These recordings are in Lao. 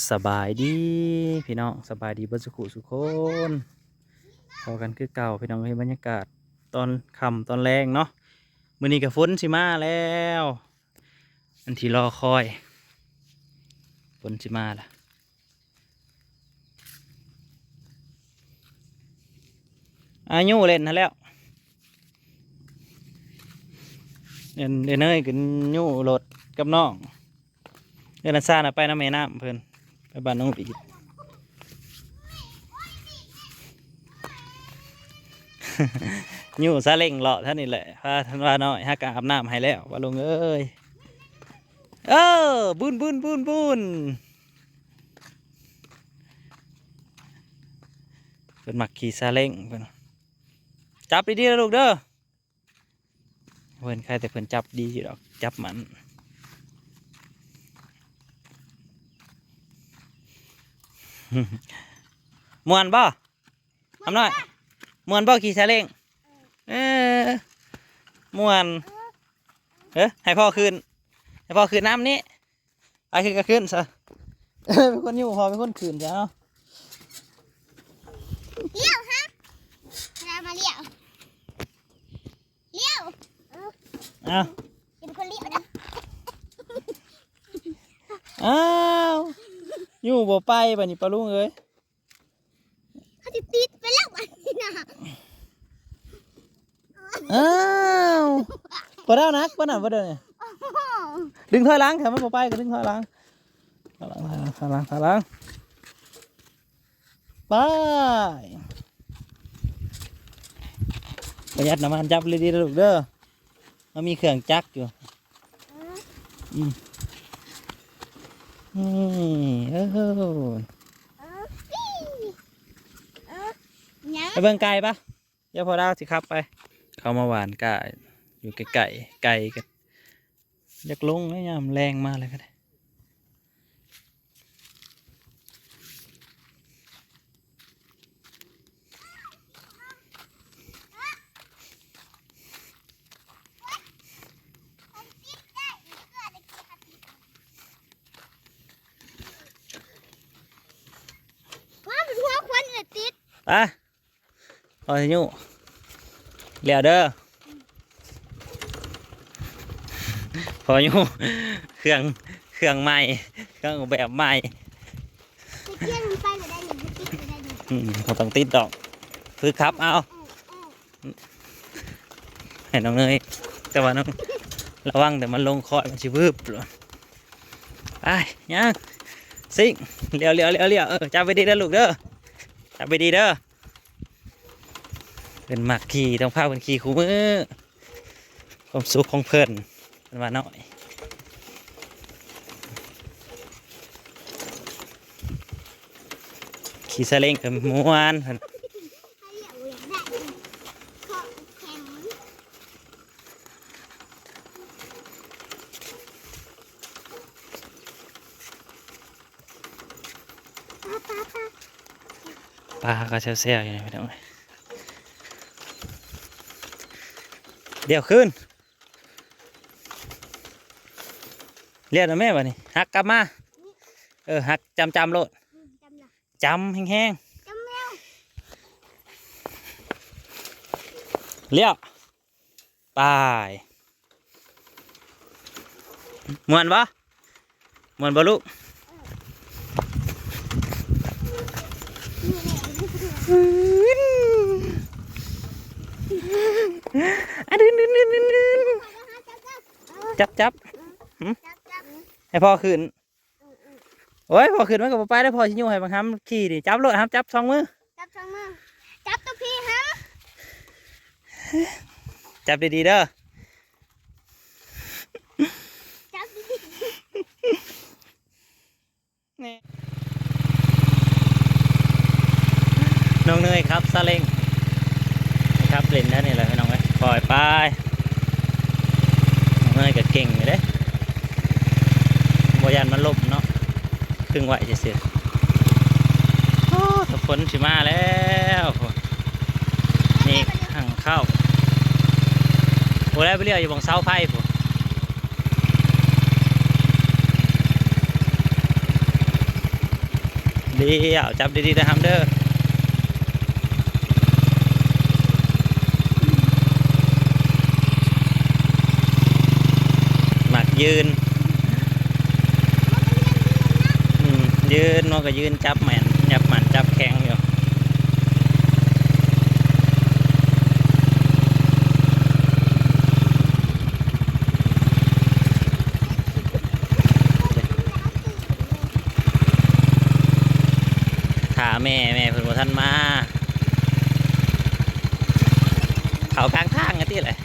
ສະບາຍດີພີ່ນ້ອງ ສະບາຍດີເບິດສຸຂູສຸຄົນ ພໍ້ກັນຄືເກົ່າພີ່ນ້ອງເອີຍ ບັນຍາກາດຕອນຄ່ຳຕອນແລງເນາະ ມື້ນີ້ກໍຝົນຊິມາແລ້ວ ອັນທີ່ລໍຄອຍ ຝົນຊິມາລະ ອາຍຸເຫຼັ້ນຫັ້ນແລ້ວ ເອີ ເອີ ເນີຍຂຶ້ນຍຸລົດກັບນ້ອງ ເອີ ນັດຊານະໄປນຳແມ່ນ້ຳເພິ່ນ ໄປບ້ານນ້ອງອີດ ຍຸຊາເລັງເລາະແຖວນີ້ແຫຼະ ພາທັນວານ້ອຍ ຫາກະອາບນ້ຳໃຫ້ແລ້ວ ປ້າລຸງເອີຍ ເອີ ບຸນໆໆໆ ເພິ່ນມັກຂີ່ຊາເລັງເພິ່ນ ຈັບດີໆ ນະລູກເດີ ເພິ່ນ ໃຄແຕ່ເພິ່ນຈັບດີຢູ່ດອກ ຈັບໝັ້ນ ມ່ວນບໍ່? ຄຳນ້ອຍ ມ່ວນບໍ່ຂີ່ຊາເລັງ? ເອີ ມ່ວນ ເອີ ໃຫ້ພໍ່ຂຶ້ນ ໃຫ້ພໍ່ຂຶ້ນນຳນີ້ ໄປຂຶ້ນກໍຂຶ້ນຊະ ເປັນຄົນຍູ້ ພໍ່ເປັນຄົນຂຶ້ນຊະ ເອົາ ລ້ຽວຮະ ເວລາມາລ້ຽວ ລ້ຽວ ເອົາ ເປັນຄົນລ້ຽວນະ ອ້າວ ຢູ່ບໍ່ໄປບາດນີ້ ປ້າລຸງເອີຍ ເຂົາຊິຕິດໄປແລ້ວບາດນີ້ນະ ອ້າວ ບໍ່ໄດ້ໜັກປານນັ້ນບໍ່ໄດ້ນີ້ ດຶງຖອຍຫຼັງ ຖ້າມັນບໍ່ໄປກໍດຶງຖອຍຫຼັງ ຖອຍຫຼັງ ຖອຍຫຼັງ ຖອຍຫຼັງ ຖອຍຫຼັງ ໄປ ປະຢັດນ້ຳມັນ ຈັບດີໆ ເດີລູກເດີ ມັນມີເຄື່ອງຈັກຢູ່ ອືມ ນີ້ ເອີ ຫຍັງ ໄປເບິ່ງໄກ່ປະ ດຽວພໍ່ດາວຊິຂັບໄປ ເຂົາມາຫວ່ານກ້າຢູ່ໃກ້ໆ ໄກ່ກໍຢາກລົງແລ້ວ ຍາມແລງມາແລ້ວກໍໄດ້ ວ້າວ ມັນຫົວຄວັນເອີຍຕິດ ໄປ ພໍຊິຍູ້ ແລ້ວເດີ ພໍຢູ່ ເຄື່ອງ ເຄື່ອງໃໝ່ ເຄື່ອງອອກແບບໃໝ່ ຕະກຽນມັນໄປບໍ່ໄດ້ນີ້ ບໍ່ຕິດບໍ່ໄດ້ນີ້ ອືມ ບໍ່ຕ້ອງຕິດດອກ ຝຶກຂັບເອົາ ເອີ ເອີ ໃຫ້ນ້ອງເນີຍ ແຕ່ວ່ານ້ອງ ລະວັງແຕ່ມັນລົງຄອຍ ມັນຊິວືບ ໄປ ຍ່າງ ຊິງ ລ້ຽວໆໆໆ ເອີ ຈັບໄວ້ດີເດີລູກເດີ ຈັບໄວ້ດີເດີ ເພິ່ນມັກຂີ່ ຕ້ອງພາເພິ່ນຂີ່ຄູ່ມື້ ຄວາມສຸກຂອງເພິ່ນ ເພິ່ນວ່ານ້ອຍ ຂີ່ຊາເລັງກໍມ່ວນ ປາ ປາ ປາ ປາກໍແຊວໆຢູ່ນີ້ພີ່ນ້ອງເອີຍ ດຽວຂຶ້ນ ລ້ຽວນະແມ່ບາດນີ້ ຫັກກັບມາ ເອີ ຫັກຈ້ຳໆໂລດ ອືມ ຈ້ຳລະ ຈ້ຳແຮງໆ ຈ້ຳແລ້ວ ລ້ຽວ ໄປ ມ່ວນບໍ່? ມ່ວນບໍ່ລູກ? ຈັບ ຈັບ ຫຶ? ໃຫ້ພໍ່ຂຶ້ນ. ໂອ້ຍ ພໍ່ຂຶ້ນມັນກໍບໍ່ໄປແລ້ວ ພໍ່ຊິຍູ້ໃຫ້ບັກຫຳຂີ່ນີ້. ຈັບໂລດ ຫຳ ຈັບສອງມື ຈັບສອງມື ຈັບຕົວພີຫຳ ຈັບດີໆເດີ ຈັບດີໆ ນີ້ ນ້ອງເນີຍຂັບຊາເລັງ ຂັບຫຼິ້ນແຖວນີ້ແຫຼະພີ່ນ້ອງເອີຍ ປ່ອຍໄປ ນ້ອງເນີຍກໍເກັ່ງຢູ່ເດ້ ບໍ່ຢ້ານມັນລົ້ມເນາະ ດຶງໄວ້ຊື່ໆ ໂອ້ ຝົນຊິມາແລ້ວ ເມກຫາງເຂົ້າ ໂອ້ ແລ້ວໄປລ້ຽວຢູ່ບ່ອນເສົາໄຟພຸ້ນ. ດຽວ ຈັບດີໆ ເດີຫຳເດີ. ມັກຢືນ ອືມ ຢືນ ມັນກໍຢືນຈັບແມ່ນ ຈັບໝັ້ນຈັບແຂງຢູ່. ຖ້າແມ່ ແມ່ເພິ່ນບໍ່ທັນມາ ເຂົ້າກາງທາງຫັ້ນຕິແຫຼະ.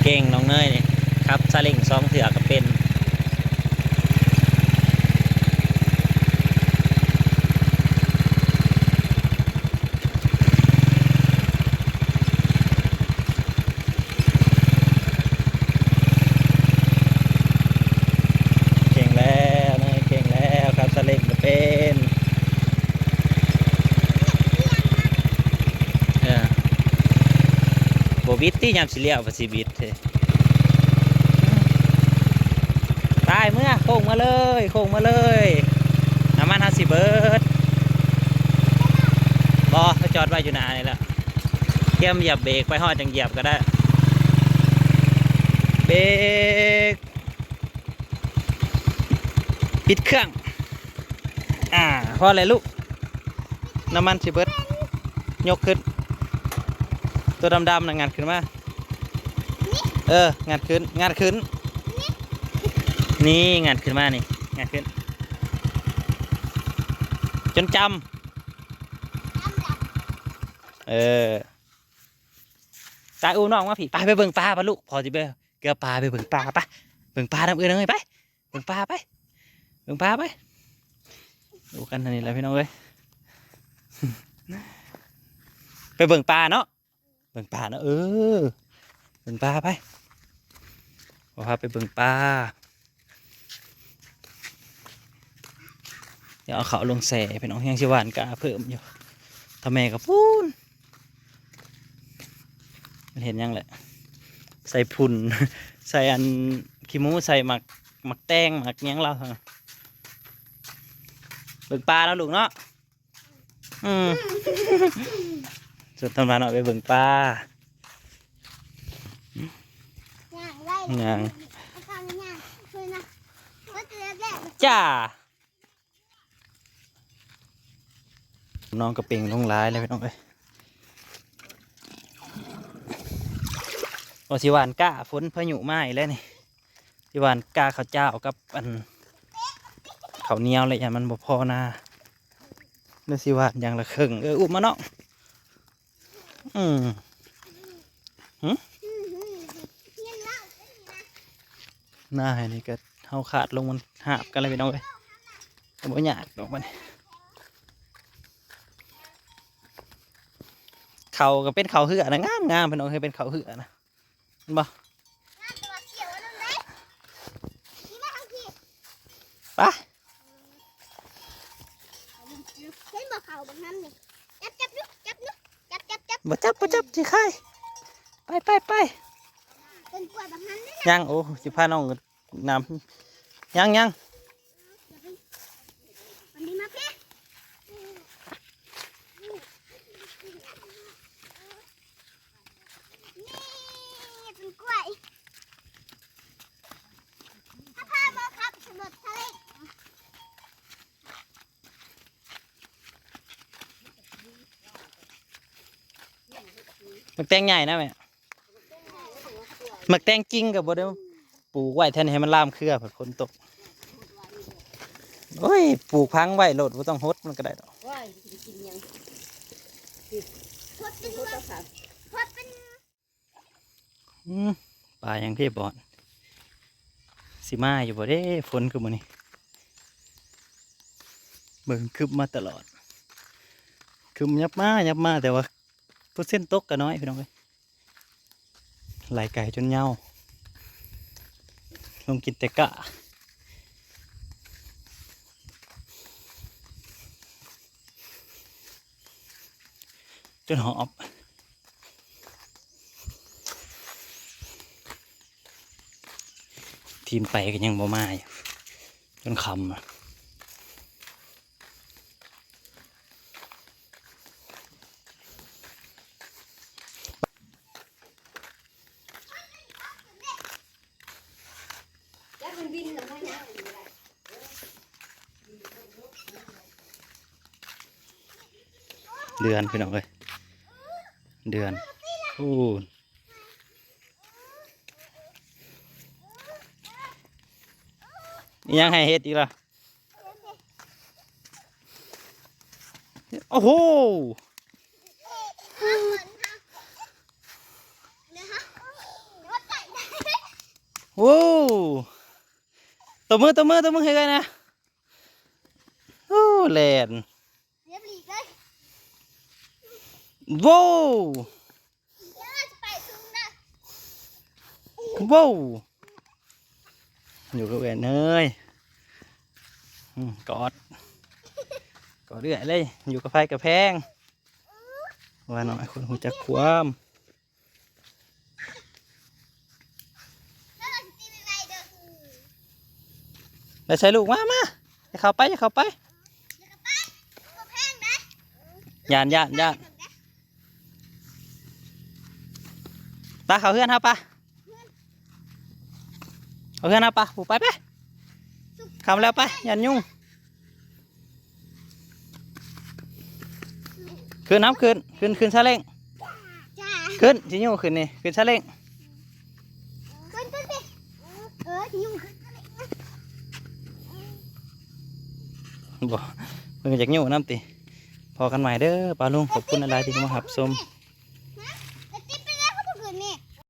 ເກັ່ງ ນ້ອງເນີຍນີ້ ຂັບຊາເລັງສອງເທື່ອກໍເປັນ. ເກັ່ງແລ້ວ ເກັ່ງແລ້ວ ຂັບຊາເລັງກໍເປັນ. ເອີ ບໍ່ບິດຕິ ຍາມຊິລ້ຽວ ວ່າຊິບິດ. ໄປເມືອ ໂຄ້ງເມືອເລີຍ ໂຄ້ງເມືອເລີຍ ນ້ຳມັນເຮົາຊິເບີດ. ບໍ່ ເຮົາຈອດໄວ້ຢູ່ໜ້ານີ້ແຫຼະ ກຽມຢຽບເບຣກ ໄປຮອດຈັ່ງຢຽບກໍໄດ້. ເບຣກ ປິດເຄື່ອງ. ອ່າ ພໍແລ້ວລູກ ນ້ຳມັນຊິເບີດ. ຍົກຂຶ້ນ ຕົວດຳໆ ນັ້ນງັດຂຶ້ນມາ. ເອີ ງັດຂຶ້ນ ງັດຂຶ້ນ ນີ້ ງັດຂຶ້ນມານີ້ ງັດຂຶ້ນ ຈົນຈຳ. ເອີ ຕາອູ້ນ້ອງມາພີ້ ໄປ ໄປເບິ່ງປາ ປາລູກ ພໍ່ຊິໄປເກືອປາ ໄປເບິ່ງປາ ໄປເບິ່ງປານຳເອື້ອຍເອີຍ ໄປ ເບິ່ງປາໄປ ເບິ່ງປາໄປ. ໂອ້ ກັນເທົ່ານີ້ແຫຼະພີ່ນ້ອງເອີຍ ໄປເບິ່ງປາເນາະ ເບິ່ງປາເນາະ ເອີ ເບິ່ງປາໄປ ພໍ່ພາໄປເບິ່ງປາ. ດຽວເອົາເຂົ້າລົງແຊ່ ພີ່ນ້ອງ ຍັງຊິຫວ່ານກ້າເພີ່ມຢູ່ ຖ້າແມ່ກໍພຸ້ນ ມັນເຮັດຫຍັງແຫຼະ ໃສ່ຝຸ່ນ ໃສ່ອັນຂີ້ໝູ ໃສ່ໝາກ ໝາກແຕງ ໝາກຫຍັງລາວ ເບິ່ງປາເນາະລູກເນາະ. ອືມ ສຸດທຳມະເນາະ ໄປເບິ່ງປາ ຍ່າງໄດ້ ຍ່າງ ເອົາເຂົ້າຍ່າງ ຊ່ວຍນະ ວ່າຈະແລກ ຈ້າ. ນ້ອງກະເປັງລົງຫຼາຍແລ້ວພີ່ນ້ອງເອີຍ ວ່າຊິຫວ່ານກ້າ ຝົນພາຍຸມາອີກແລ້ວນີ້ ຊິຫວ່ານກ້າເຂົ້າຈ້າວກັບອັນເຂົ້າໜຽວແຫຼະ ຢ້ານມັນບໍ່ພໍນາ ແລ້ວຊິຫວ່ານຢ່າງລະເຄິ່ງ ເອີ ອຸ້ມມານ້ອງ. ອືມ ຫຶ ນາໃຫ້ນີ້ກໍເຮົາຂາດລົງມັນຫາບກັນແລ້ວພີ່ນ້ອງເອີຍ ບໍ່ຍາກດອກບັດນີ້ ເຂົ້າກໍເປັນເຂົ້າເຮືອນະ ງາມໆ ພີ່ນ້ອງເອີຍ ເປັນເຂົ້າເຮືອນະ ເຫັນບໍ່? ໄປ ເຫັນບໍ່ເຂົ້າບັກຫຳນີ້ ຈັບ ຈັບດູ ຈັບດູ ຈັບ ຈັບ ຈັບ ບໍ່ຈັບ ບໍ່ຈັບ ຊິຄາຍ ໄປ ໄປ ໄປ ເປັນກ້ວຍບັກຫຳນີ້ນະ ຍັງ ໂອ້ ຊິພານ້ອງ ນ້ຳ ຍັງ ຍັງ ມັນນີ້ມາພີ້ ນີ້ເປັນກ້ວຍ ຖ້າພາບໍ່ຂັບລົດທະເລ ໝາກແຕງໃຫຍ່ນະແມ່ ໝາກແຕງຈິງກໍບໍ່ໄດ້ ປູກໄວ້ແທນໃຫ້ມັນລາມເຄືອ ພັດຝົນຕົກ ໂອ້ຍ ປູກຝັງໄວ້ໂລດ ບໍ່ຕ້ອງຫົດມັນກໍໄດ້ດອກ ອືມ ປາຫຍັງເພບອດ ຊິມາຢູ່ບໍ່ເດ້ ຝົນຄືມື້ນີ້ ເບິ່ງຄຶບມາຕະຫຼອດ ຄຶບຍັບມາ ຍັບມາ ແຕ່ວ່າເປີເຊັນຕົກກໍນ້ອຍ ພີ່ນ້ອງເອີຍ. ໄລ່ໄກ່ຈົນເຍົາ ລົງກິນແຕ່ກ້າ. ຈົນຫອບ ທີມໄປກໍຍັງບໍ່ມາຢູ່ ຈົນຄ່ຳ. ເດືອນ ພີ່ນ້ອງເອີຍ ເດືອນ ໂອ້ ອີ່ຫຍັງໃຫ້ເຮັດອີກລະ? ໂອ້ໂຫ ໂອ້ ຕົບມື ຕົບມື ຕົບມືໃຫ້ເອື້ອຍນະ. ໂອ້ ແລ່ນ ໂວ້ ໂວ້ ຢູ່ກັບເອື້ອຍເອີຍ ອືມ ກອດ ກອດເອື້ອຍເລີຍ ຢູ່ກັບໃຜກໍແພງ ວ່ານ້ອຍຄົນຮູ້ຈັກຄວາມ. ໄປໃສລູກ ມາ ມາ ຢ່າເຂົ້າໄປ ຢ່າເຂົ້າໄປ ຢ້ານ ຢ້ານ ຢ້ານ ໄປເຂົ້າເຮືອນເຮົາ ໄປເຂົ້າເຮືອນເຮົາ ໄປ ໄປ ຄ່ຳແລ້ວ ໄປ ຢ້ານຍຸງ. ຂຶ້ນ ນຳຂຶ້ນ ຂຶ້ນ ຂຶ້ນຊາເລ້ງ ຂຶ້ນ ຊິຍູ້ຂຶ້ນນີ້ ຂຶ້ນຊາເລ້ງ ຂຶ້ນ ຂຶ້ນ ຂຶ້ນ ເອີ ຊິຍູ້ຂຶ້ນຊາເລ້ງ ບໍ່ ເພິ່ນຢາກຍູ້ນຳຕິ. ພໍ້ກັນໃໝ່ເດີປ້າລຸງ ຂອບຄຸນຫຼາຍໆທີ່ເຂົ້າມາຮັບຊົມ.